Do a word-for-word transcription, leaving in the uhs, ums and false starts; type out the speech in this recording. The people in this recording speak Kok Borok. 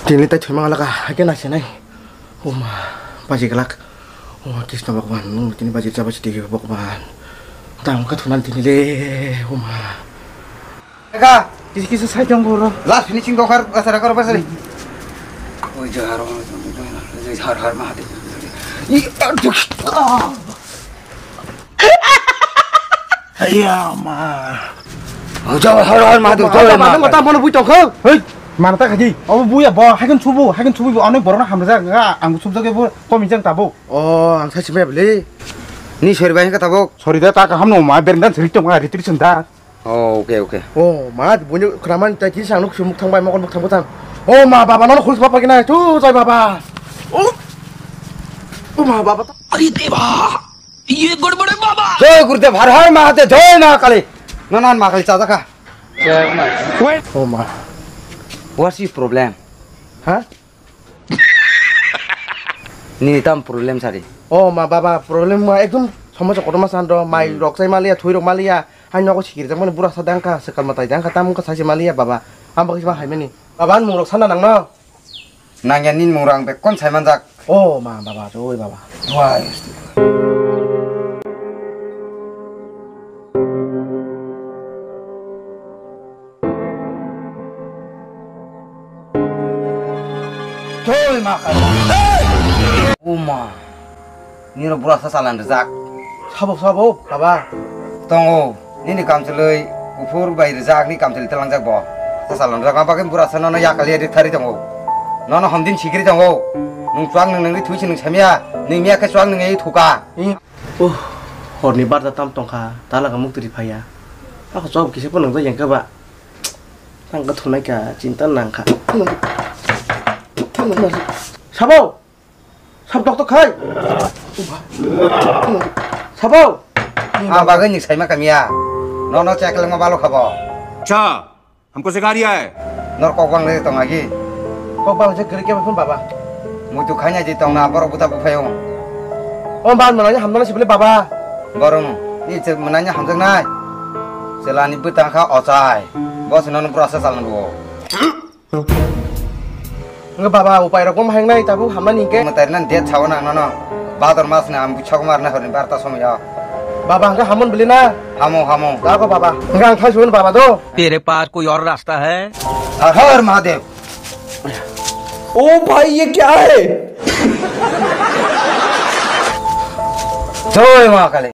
Tini tai thwima laka, haikhe naisinai. Oma, baji glak. Oma, Krishna Bhagwan, nung tini baji chaba chiti Bhagwan. Tang ka thunan tini le, oma. Kaka, kisi kisi sai tong boro. Last finishing dokar, asara karo pasari. Oi, jai Har Har, jai Har Har Mahadev. I, ah. Ayya ma. Jai Har Har Mahadev, jai Mahadev. Mano bui tongkho. Hei, mana ta khaji. Obo buya bo, haikhen subu, haikhen subu, onek borok hamjak, ang subjak bo, komi jang tabo. Oh, ang sai simai beli. Ni sori bai ka tabo. Sori da ta kaham no ma, berdan sori tong, ritri sunda. Oh, okay, okay. Oh, ma, bunyi keraman tai kiri sang nuk sumuk thang bai mokon buk thang butang. Oh, ma, baba, nono khulus bapa kena, tu, jai baba. Oh, oh, ma, baba. अरे देवा, ये गड़बड़ है बाबा। Jai Gurudev, Har Har Mahadev, Jai Ma Kali. Nonan Ma Kali chajaka. Oh, ma. What's your problem? Ha? Nini tam problem sari. Oh, ma, baba, problem ma, ekdom somosa kotorma sando, mai rok chai maliya, thui rok maliya. Hai nogo sikiri jak mani bura sa dang kha, sekal matai dang kha, tam wngkha saisi maliya baba. Ang bagwi ma hai mani. Baba, ani mung rok sana nang no? Nang ya nini mung rok ang bekkon sai manjak. Oh, ma, baba, oi baba. Wai. Thoi ma kha. Uma. Nini bura sa salan rijak. Sabo, sabo, baba. Tongo. Nini kamchwlwi kuphur bai rijak, ni kamchwlwi talangjak bo. Sa salan rijak. Ma bagwi bura sa nono yakali ri thari tongo. Nono homdin sikiri tongo. Nung chuang nung nungri thui si nung samya. Nung miya khe chuang nung ei thuka. Oh, horni barda tam tongkha, talaga muktwi phaiya. Ako chop kisa phano nungjakya khe ba. Tang khe thunai kha, chinta nang kha. Sabo! Sab doktor khai! Sabo! Ah, bagwi ni saima kamya. Nono check langma balo khabo. Cha! हमको सिखा रिया है। Nor kok bang le tong agi. Kok bang je kiri ke phun baba. Muitu khanya je tong na borok buta bu phayo. O ban mananya hamdana sibele baba. Borong ni je mananya hamjak nai. Selani butang kha ochai. Bos non bura sa salan bo. Nga baba upai rok bom hang nai tabu hamani ke. Matai nan det sawa nang nono. Bador mas na am chok mar na horni barta somoyo. Baba nga hamon beli na. Hamo hamo. Dago baba. Nga ang thai suwon baba do. तेरे पास कोई और रास्ता है? हर हर महादेव। ओ भाई, ये क्या है? जय महाकाली।